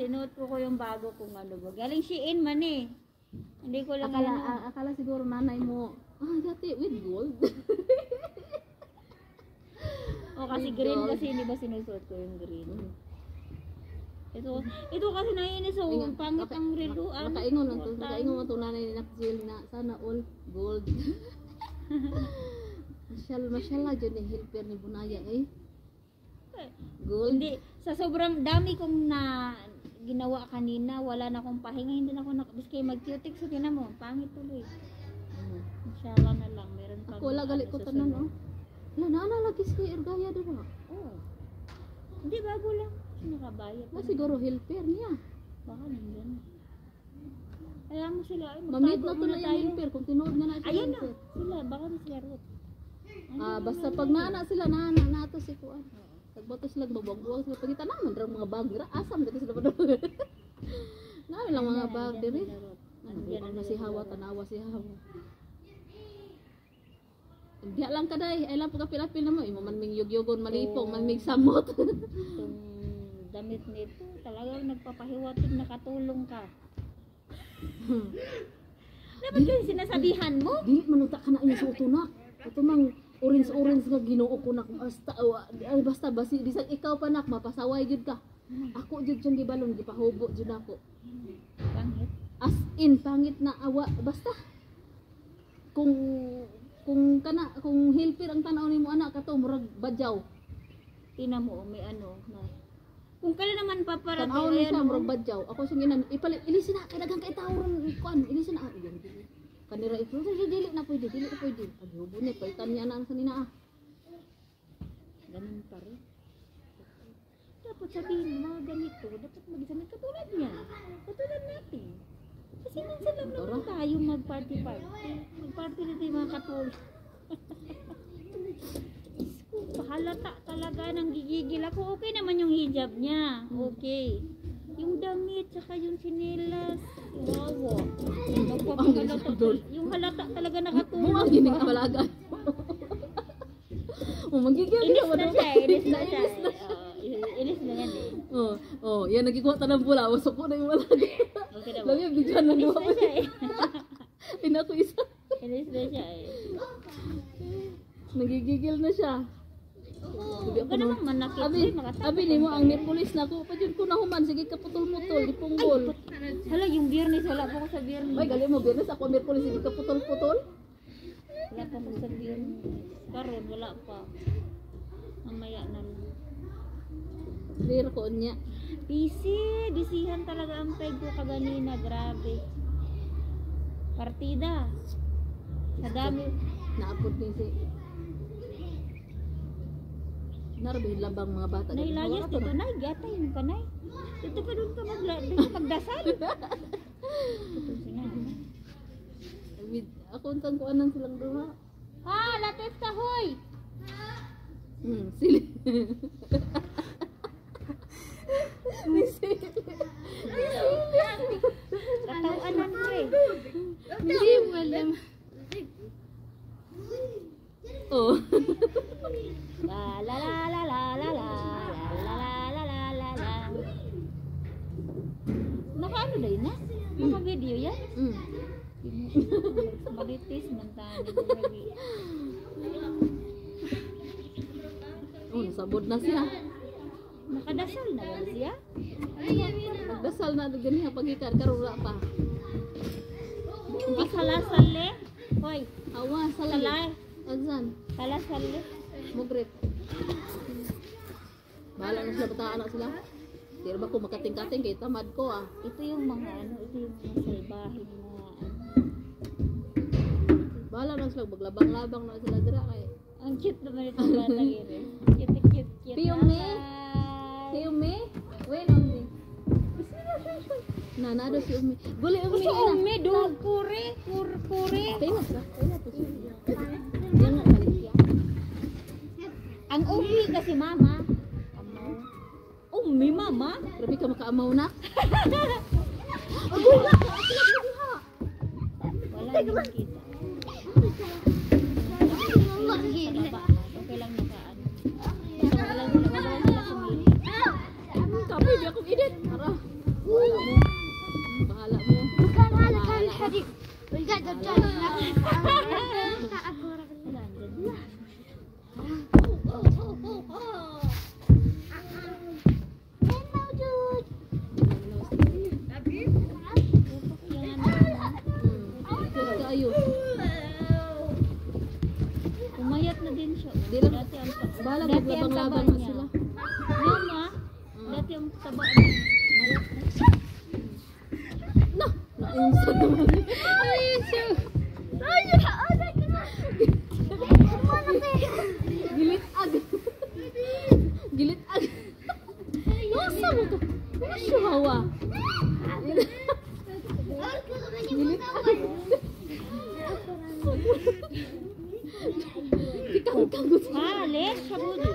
Sinuot ko yung bago kong ano ba. Galing Shein man eh. Hindi ko lang Akala, ano. akala siguro nanay mo, dati with gold. O kasi with green gold. kasi, hindi ba sinusuot ko yung green? Ito kasi naiinis ako. Ingat. Pangit ang relo. Ano? Makaingon lang to, makaingon man to nanay ni Nakjil na sana all gold. Masyal, masyala dyan ni helper ni Bunaya eh. Gold. Hindi, sa sobrang dami kong na ginawa kanina, wala na akong pahinga, hindi na ako biski mag-cutex, so tinan mo, pangit tuloy. Inshallah na lang, meron pa. Ako wala gali ko tanan oh. Wala na na lagi si Ergaya dira. Oo. Hindi, bago lang. Kasi nakabayad. Na siguro helper niya. Baka nandyan. Kaya mo sila, ay, Mamit magtago na to muna na yung tayo. helper kung tinuod na na siya Ayan na, helper. sila, baka na sila Ruth. Ah, basta pag naana sila, naana na to si kuan. Tagbato sila babuang-buang sila pagita naman ra mga bag dira. Asam dito sila padung. Namin lang mga bag diri. Ano Andyan na si Hawa, tanawa si Hawa. Diya lang kaday, ay lang pagkapil-apil na mo, imo man ming yugyugon malipong, man ming samot. Itong damit nito, talagang nagpapahiwatig nakatulong ka. Dapat kasi sinasabihan mo. Dili man unta ka na inyong suoto na. Ato mang orange-orange nga Ginoo ko nak basta ay, basta basi bisag ikaw pa nak mapasaway gyud ka. Ako jud siyang gibalon gipahubo jud ako. Pangit. As in pangit na awa basta kung kana kung helper ang tan-aw nimo anak kato murag badyaw. Tingnan mo, may ano. Na, kung kailan naman paparating, Tan-aw ni ayan, siya oh. murag badyaw. Ako siyang ginan ipalit ilisin na kay daghang kay tawo ron kuan ilisin na. Ah, iyang dili. Kanira ito dili na pwede, dili na pwede. Ag hubo ni palitan niya na ang sanina ah. Ganun pa rin. Dapat sabihin mo, mga ganito, dapat mag-isang katulad niya. Katulad natin. Kasi minsan lang naman tayo mag-party-party. Mag-party na tayo mga katulad. Diyos ko, pahalata talaga ng gigigil ako. Okay naman yung hijab niya. Okay. Yung damit, tsaka yung tsinelas. Wawa. Nagpapahalata. Yung halata talaga nakatulog. Buang gini nga balaga. Oh, magigil Inis ka na siya, eh. Inis na siya. Oo, inis na yan eh. Oh, yan nagikuha ta ng bula, wasok ko na yung balaga. Okay na ba? Lami bigyan na Inis duha. na siya eh. Ina ko isa. Inis na siya eh. Nagigigil na siya. Oo, ka namang manakit. Abi, Uy, makatapos abi nimo ang Miyerkules na ako pa jud ko nahuman sige ka putol-mutol gipunggol. Hala, yung Biyernes, wala pa ako sa Biyernes. Ay gali mo Biyernes ako Miyerkules sige ka putol-putol. Wala pa ako sa Biyernes. Karon, wala pa. Mamaya na lang. Clear ko niya. Busy, busyhan talaga ang peg ko kaganina, grabe. Partida. Sa dami. Naapod ni si Narbi labang mga bata. Nailayas Wala pa dito, na. nay, gatay mo ka, nay. Dito ka doon ka dito magdasal. Ito siya. Ako untang kuanan silang duha. Ha, latif ka, hoy. Sili. Ni sili. Katawanan pre. Ni wala. Oh. La la la la la la la la la la la la la. Naka ano na yun na? Naka video yan? Mm. Marites man tayo. Oh, nasabod na siya. Nakadasal na ba siya? Nagdasal na ganiha pagikan karon wala pa. Hindi kalasal eh. Hoy, Awa sala. salay. Agsan. Kalasal eh. Mogrip. Bahala na sila bata anak sila. Di ba ko makating-kating kay tamad ko ah. Ito yung mga ano, ito yung mga salbahing mga ano. Bahala na sila maglabang-labang na sila dira kay. Ang cute naman itong batang ito. Cute, cute, cute. Piyong me. Hi. Si Umi? Wait, Umi. Na, na si Umi. Guli Umi. Gusto Umi, do, kure, kur, kure. Tayo na, tayo na to siya. Yan nga balik siya. Ang Umi kasi mama. Amaw. Umi mama. Grabe ka makaamaw na. Wala nang kita. Sa baba. Okay lang naka ano. Basta wala sila, wala sila sumili. Kapoy, di akong edit. Ara. Umayat na din siya. Dati ang taba niya. Sila. Mama, dati ang taba niya. Umayat na siya. No! Naunsa naman. Ay, siya. Ay, Gilit ag. Gilit ag. Nasa mo to? Ano siya hawa? Gilit ag. Ah, les, Habudi.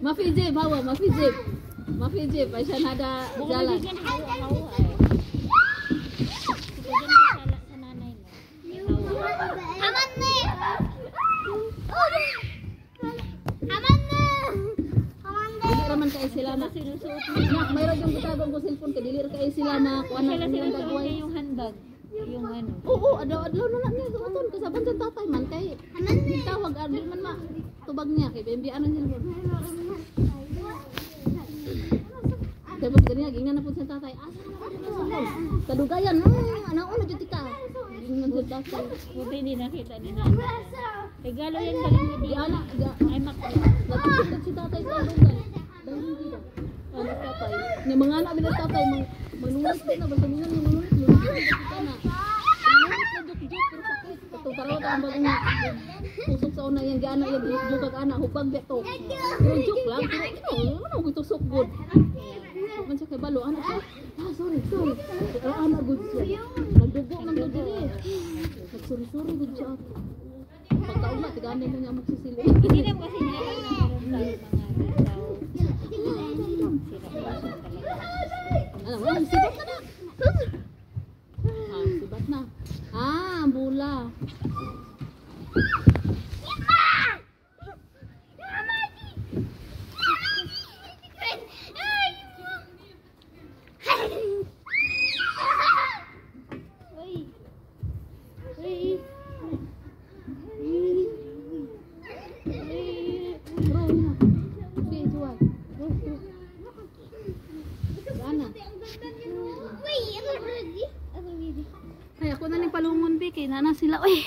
Mafi jib, hawa, mafi jib. Mafi jib, عشان هذا jalan. Dili raman kay sila ma. Nak, mayroon yung gitagong ko cellphone kay dili ra kay sila ma kuan na yung handbag. Yung ano. Oo, adlaw-adlaw na lang niya suoton kasaban sa tatay man kay tawag adlaw man ma tubag niya kay bembian ang cellphone. Tapos ganiya gingan na pud sa tatay. Asa na ko dito sa kadugayan. Ana una jud ka. Gingan sa tatay. Buti hindi nakita ni nanay. Regalo yan galing ni Diana. Ay makla. Nagtukod si tatay sa alungan. Dahil hindi daw. Ano tatay? Nya mga anak bila tatay manunod din na basta mingan manunod lunod kita na. Lunod na juk-juk pero sakit. Katong taraw ta ang bagong tusok sa una yang giana yang juk kag ana hubag beto. Pero juk lang pero ano ano tusok gud. Man siya kay balo ana siya. Ah, sorry, sorry. Pero ana gud siya. Nagdugo man gud diri. Sorry, sorry gud siya. Pagkauma tigani mo niya magsisili. Hindi na kasi niya alam na meron tayo mga tao. Sira talaga. Alam mo, sibat na na. Ah, sibat na. Ah, bula. Uy. Uy. Bro, na. Sige, jual. Bro, bro. Ana. Ay, ako na ning palungon bi kay nana sila. Uy.